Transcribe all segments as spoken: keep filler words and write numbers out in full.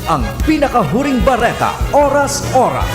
Ang pinakahuring bareta, oras-oras.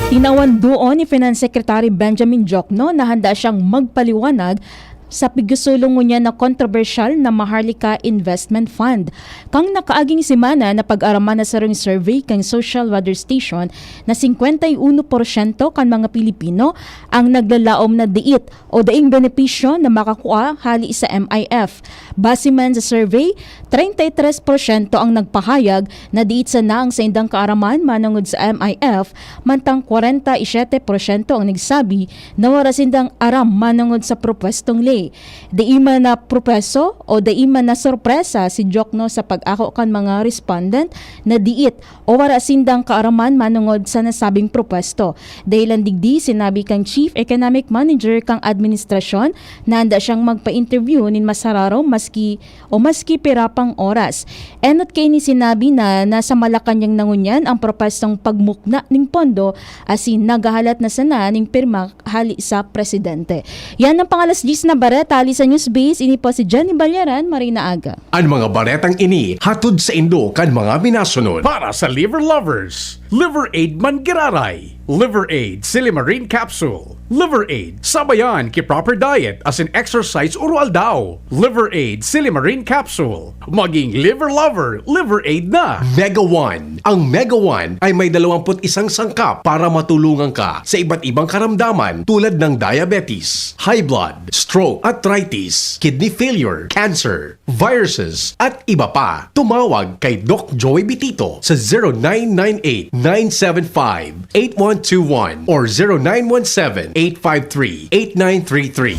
Tinawan duon ni Finance Secretary Benjamin Diokno na handa siyang magpaliwanag sa pigsulong ngunyan na kontrobersyal na Maharlika Investment Fund. Kan nakaaging semana, napag-araman na sarong survey kan Social Weather Station na singkwenta y uno porsyento kan mga Pilipino ang naglalaom na diit o daing benepisyo na makakua hali sa M I F. Base man sa survey, treinta y tres porsyento ang nagpahayag na diit sana ang saindang kaaraman manongod sa M I F, mantang kwarenta y siyete porsyento ang nagsabi na wara sindang aram manongod sa propwestong ley. Dai man napropeso o dai man nasorpresa si Diokno sa pag-ako kan mga respondent na diit o wara sindang kaaraman manongod sa nasabing propwesto. Dahilan digdi, sinabi kan Chief Economic Manager kan administrasyon na handa siyang magpa-interview nin masararom maski o maski pira pang oras. Enot kaini sinabi na nasa Malacañang na ngunyan ang propwestong pagmukna nin pondo asin naghahalat na sana nin pirma hali sa presidente. Yan ang pang-alas diyes na bareta hali sa Newsbase. Ini po si Jenny Balyaran. Maray na aga. An mga baretang ini hatod saindo kan mga minasunod. Para sa liver lovers, Liver Aid man giraray. Liver Aid Silimarin Capsule. Liver Aid, sabayan ki proper diet asin exercise oro-aldaw. Liver Aid Silimarin Capsule. Maging liver lover, Liver Aid na. Mega One. Ang Mega One ay may dalawampu't isang sangkap para matulungan ka sa iba't ibang karamdaman tulad ng diabetes, high blood, stroke, arthritis, kidney failure, cancer, viruses, at iba pa. Tumawag kay Doc Joey Bitito sa zero nine nine eight, nine seven five, eight one two one or zero nine one seven, eight five three, eight nine three three.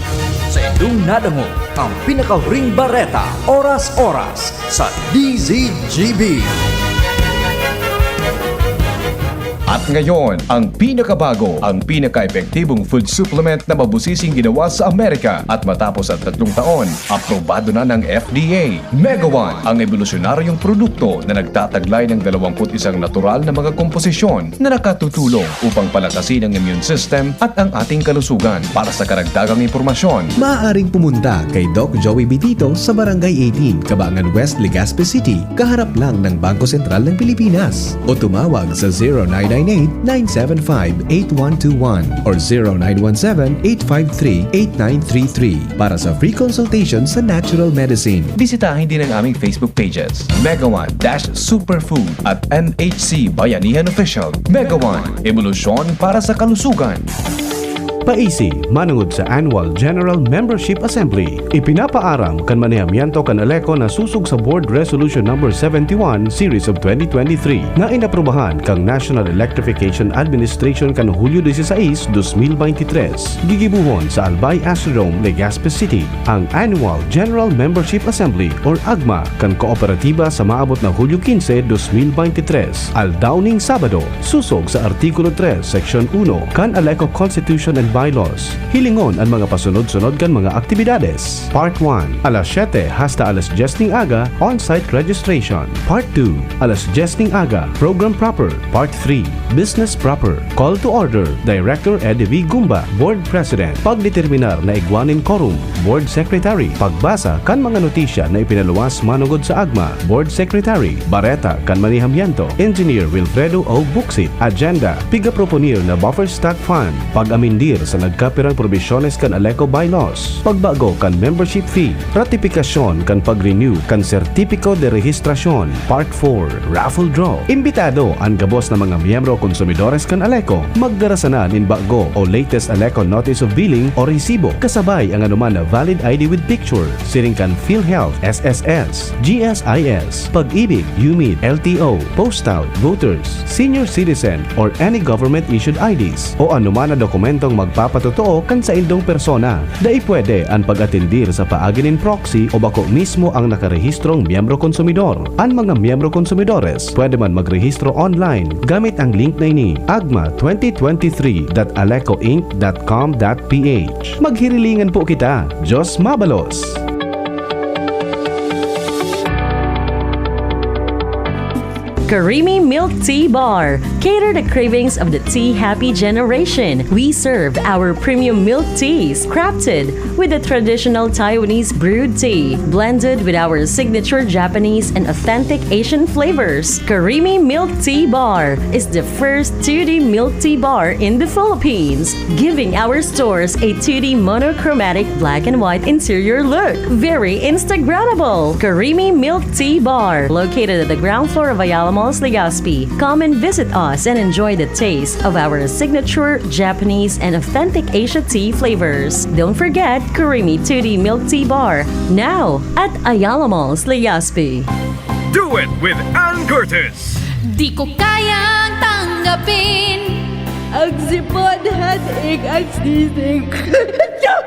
Sa indong nadangog ang pinakahuring bareta, oras-oras sa D Z G B. At ngayon, ang pinakabago, ang pinaka-epektibong food supplement na mabusising ginawa sa Amerika at matapos ang tatlong taon, aprobado na ng F D A. Mega One, ang ebolusyonaryong produkto na nagtataglay ng dalawampu't isang natural na mga komposisyon na nakatutulong upang palakasin ang immune system at ang ating kalusugan. Para sa karagdagang impormasyon, maaaring pumunta kay Doc Joey Bitito sa Barangay eighteen, Cabangan West, Legazpi City, kaharap lang ng Bangko Sentral ng Pilipinas. O tumawag sa zero nine nine eight, nine seven five, eight one two one or zero nine one seven, eight five three, eight nine three three para sa free consultation sa natural medicine. Bisitahin din ang aming Facebook pages, Mega One dash Superfood at N H C Bayanihan Official. Mega One, ebolusyon para sa kalusugan. Paisi, manungod sa Annual General Membership Assembly. Ipinapaaram kan manehamiento kan ALECO na susog sa Board Resolution Number seventy-one, Series of twenty twenty-three, na inaprubahan kan National Electrification Administration kan Hulyo dieciséis, dos mil veintitrés. Gigibohon sa Albay Astrodome, Legazpi City, ang Annual General Membership Assembly or AGMA kan Kooperatiba sa maabot na Hulyo quince, dos mil veintitrés, aldaw ning Sabado, susog sa Artikulo tres, Seksyon uno kan ALECO Constitution and Bylaws. Hilingon an mga pasunod-sunod kan mga aktibidades. Part one, alas siyete hasta alas dyes ning aga, on-site registration. Part two, alas dyes ning aga, program proper. Part three, business proper. Call to order, Director Eddie V. Gumba, Board President. Pagdeterminar na igwa nin quorum, Board Secretary. Pagbasa kan mga notisya na ipinaluwas manungod sa AGMA, Board Secretary. Bareta kan manehamiento, Engineer Wilfredo O. Buxit. Agenda, pigaproponir na buffer stock fund. Pag-amindir sa nagkapirang probisyones kan ALECO bylaws. Pagbago kan membership fee. Ratipikasyon kan pag-renew kan Sertipiko de Rehistrasyon. Part four, raffle draw. Imbitado an gabos na mga miyembro konsumidores kan ALECO. Magdara sana nin bago o latest ALECO Notice of Billing o resibo, kasabay ang anuman na valid I D with picture, siring kan PhilHealth, S S S, G S I S, Pag-ibig, UMID, L T O, postal, voters, senior citizen, or any government-issued I Ds, o anuman na dokumentong magpapatotoo kan saindong persona. Dai pwede an pag-atendir sa paagi nin proxy o bako mismo ang nakarehistrong miyembro konsumidor. An mga miyembro konsumidores pwede man magrehistro online gamit ang link na ini, agma twenty twenty-three dot alecoinc dot com dot ph. Maghirilingan po kita. Diyos mabalos! Karimi Milk Tea Bar. Cater the cravings of the tea happy generation. We serve our premium milk teas, crafted with the traditional Taiwanese brewed tea, blended with our signature Japanese and authentic Asian flavors. Karimi Milk Tea Bar is the first two D milk tea bar in the Philippines, giving our stores a two D monochromatic black and white interior look. Very Instagrammable. Karimi Milk Tea Bar, located at the ground floor of Ayala Malls, Legazpi. Come and visit us and enjoy the taste of our signature Japanese and authentic Asia tea flavors. Don't forget Karimi two D Milk Tea Bar, now at Ayala Malls, Legazpi. Do it with Ann Curtis. Di ko kayang tanggapin. Ang sipon, headache, ang sisig.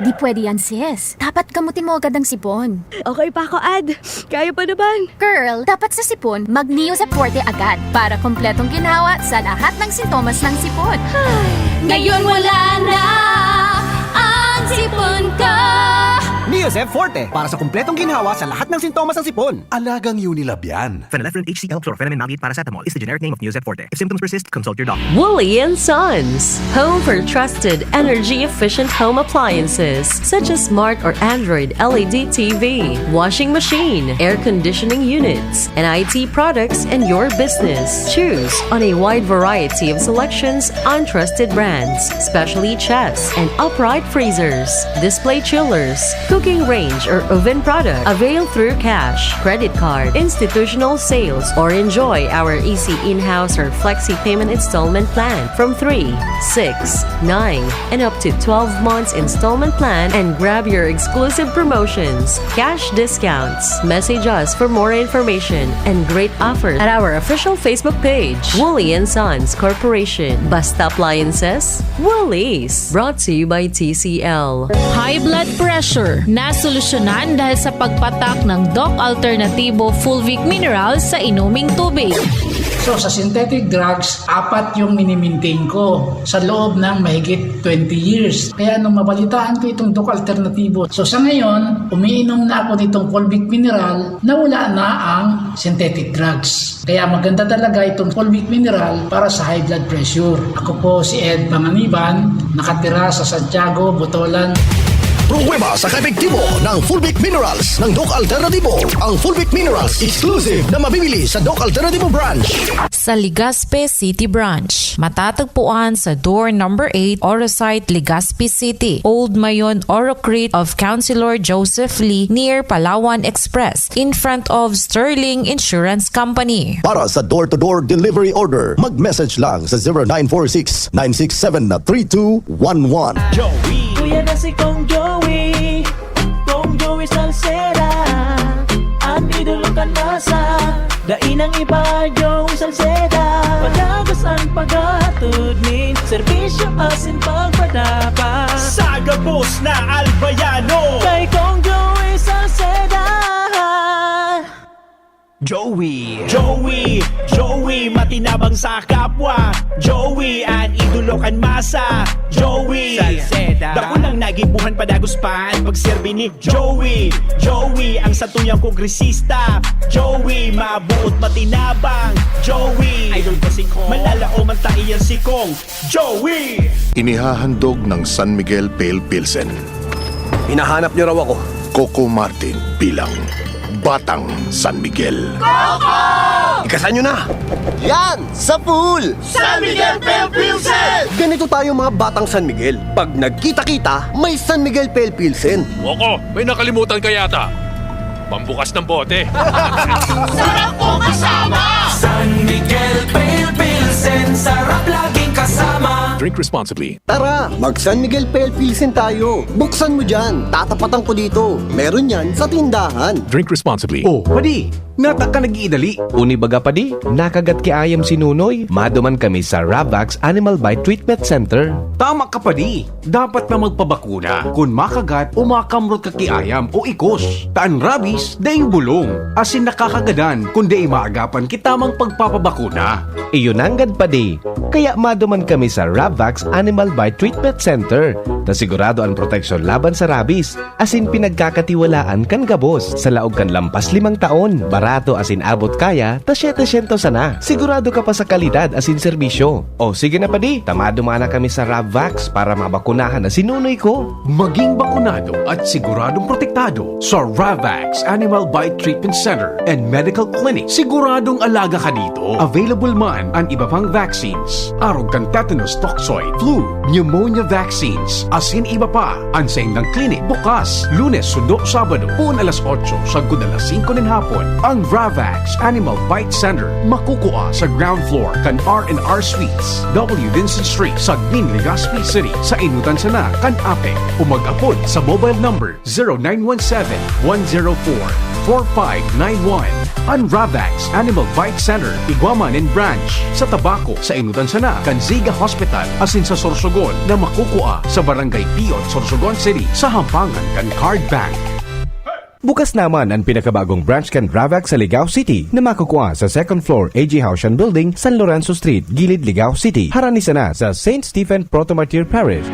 Di pwede yan, sis. Dapat gamutin mo agad ang sipon. Okay pa ako, Ad. Kaya pa naman. Girl, dapat sa sipon, mag-Neozep Forte agad para kompletong ginhawa sa lahat ng sintomas ng sipon. Ngayon wala na ang sipon ko. Neozep Forte para sa kompletong ginhawa sa lahat ng sintomas ng sipon. Alagang Unilab yan. Phenylephrine H C L chlorphenamine maleate paracetamol is the generic name of Neozep Forte. If symptoms persist, consult your doctor. Woolly and Sons, home for trusted energy-efficient home appliances such as smart or Android L E D T V, washing machine, air conditioning units, and I T products in your business. Choose on a wide variety of selections on trusted brands, specially chests and upright freezers, display chillers, cooking range or oven product. Avail through cash, credit card, institutional sales, or enjoy our easy in-house or flexi payment installment plan from three, six, nine, and up to twelve months installment plan and grab your exclusive promotions, cash discounts. Message us for more information and great offers at our official Facebook page, Woolly and Sons Corporation. Basta appliances, Woolies. Brought to you by T C L. High blood pressure, nasolusyonan dahil sa pagpatak ng Doc Alternativo Fulvic Minerals sa inuming tubig. So sa synthetic drugs, apat yung minimintain ko sa loob ng mahigit twenty years. Kaya nung mabalitaan ko itong Doc Alternativo, so sa ngayon, umiinom na ako nitong Fulvic Mineral na wala na ang synthetic drugs. Kaya maganda talaga itong Fulvic Mineral para sa high blood pressure. Ako po si Ed Panganiban, nakatira sa Santiago, Botolan. Pruweba sa kaepektibo ng Fulvic Minerals ng Doc Alternativo. Ang Fulvic Minerals exclusive na mabibili sa Doc Alternativo Branch. Sa Legazpi City Branch, matatagpuan sa door number eight, Orosite, Legazpi City, Old Mayon, Orocrit of Councilor Joseph Lee, near Palawan Express, in front of Sterling Insurance Company. Para sa door-to-door delivery order, mag-message lang sa zero nine four six, nine six seven, three two one one. Joey. Kuya na si Kong Joey. Kong Joey Salceda. An idolo kan masa. Dai nang iba, Joey Salceda. Padagos an paghatod nin serbisyo asin pagpadapat. Sa gabos na Albayano. Kay Kong Joey Salceda. Joey. Joey. Joey, matinabang sa kapwa. Joey, an idolo kan masa. Joey. Salceda. Dakulang nagibuhan, padagos pa an pagserbi ni Joey. Joey, ang satuyang kongresista. Joey, mabuot, matinabang. Joey. Idol ko si Kong. Malalaoman ta iyan si Kong. Joey. Inihahandog ng San Miguel Pale Pilsen. Hinahanap niyo raw ako. Coco Martin bilang Batang San Miguel. Ikasan nyo na! Yan! Sa pool! San Miguel Pale Pilsen! Ganito tayo mga batang San Miguel. Pag nagkita-kita, may San Miguel Pale Pilsen. Coco, may nakalimutan ka yata. Pambukas ng bote. Sarap ko kasama! San Miguel Pale Pilsen, sarap laging kasama! Drink responsibly. Tara, mag San Miguel Pale Pilsen tayo. Buksan mo dyan, tatapatan ko dito. Meron yan sa tindahan. Drink responsibly. Oh, padi, nata ka nag-iidali. Uni baga padi, nakagat ki ayam si Nunoy. Maduman kami sa Ravax Animal Bite Treatment Center. Tama ka padi, dapat na magpabakuna kun makagat o makamrot ka ki ayam o ikos. Ta an rabies, daing bulong, asin nakakagadan kun dai maagapan ki tamang pagpapabakuna. Iyo nanggad padi, kaya maduman kami sa Ravax Animal Bite Treatment Center, ta sigurado an proteksyon laban sa rabies, asin pinagkakatiwalaan kan gabos. Sa laog kan lampas limang taon, barato asin abot kaya, ta siyete syentos sana. Sigurado ka pa sa kalidad asin serbisyo. O sige na padi, tamado man na kami sa Ravvax para mabakunahan na si nunoy ko. Maging bakunado at siguradong protektado sa Ravax Animal Bite Treatment Center and Medical Clinic. Siguradong alaga ka dito. Available man ang iba pang vaccines, arog kan tetanus toxoid, flu, pneumonia vaccines, asin iba pa. Ang saindang clinic bukas Lunes sundo Sabado, poon alas otso sagkod alas singko nin hapon. Ang Ravax Animal Bite Center makukua sa ground floor kan R and R Suites, W Vincent Street, Sagmin, Legazpi City, sa Inutan sana kan APEC, o mag-apod sa mobile number zero nine one seven, one zero four, four five nine one. Ang Ravax Animal Bite Center, igwa man nin branch sa Tabaco, sa Inutan sana kan Ziga Hospital, asin sa Sorsogon na makukua sa Barangay Piot, Sorsogon City, sa hampangan kan Card Bank. Bukas naman ang pinakabagong branch kan Ravax sa Ligao City na makukua sa second floor A G Haushan Building, San Lorenzo Street, Gilid, Ligao City. Harani sana sa Saint Stephen Protomartyr Parish.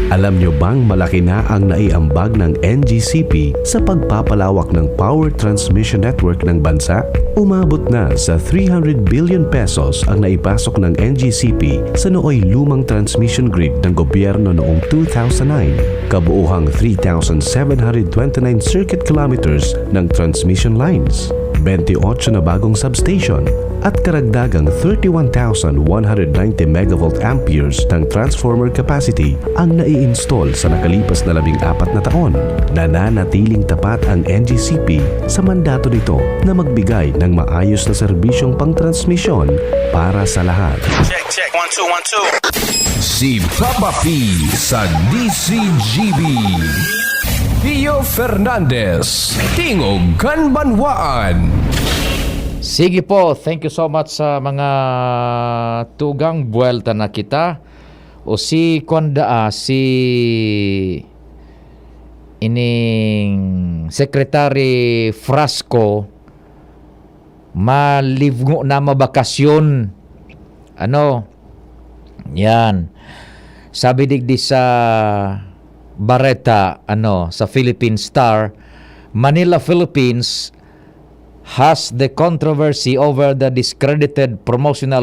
Alam nyo bang malaki na ang naiambag ng N G C P sa pagpapalawak ng power transmission network ng bansa? Umabot na sa three hundred billion pesos ang naipasok ng N G C P sa nooy lumang transmission grid ng gobyerno noong two thousand nine, kabuuhang three thousand seven hundred twenty-nine circuit kilometers ng transmission lines, twenty-eight na bagong substation, at karagdagang thirty-one thousand one hundred ninety megavolt amperes ng transformer capacity ang nai-install sa nakalipas na labing apat na taon. Nananatiling tapat ang N G C P sa mandato nito na magbigay ng maayos na serbisyong pangtransmisyon para sa lahat. Check, check. One, two, one, two. Si Papa P sa D C G B. Theo Fernandez, Tingog kan Banwaan. Sige po, thank you so much sa mga tugang. Buwelta na kita. O si, kuwan daa, si ining Secretary Frasco, malibngo na, mabakasyon. Ano? Yan. Sabi digdi sa bareta, ano, sa Philippine Star, Manila, Philippines has the controversy over the discredited promotional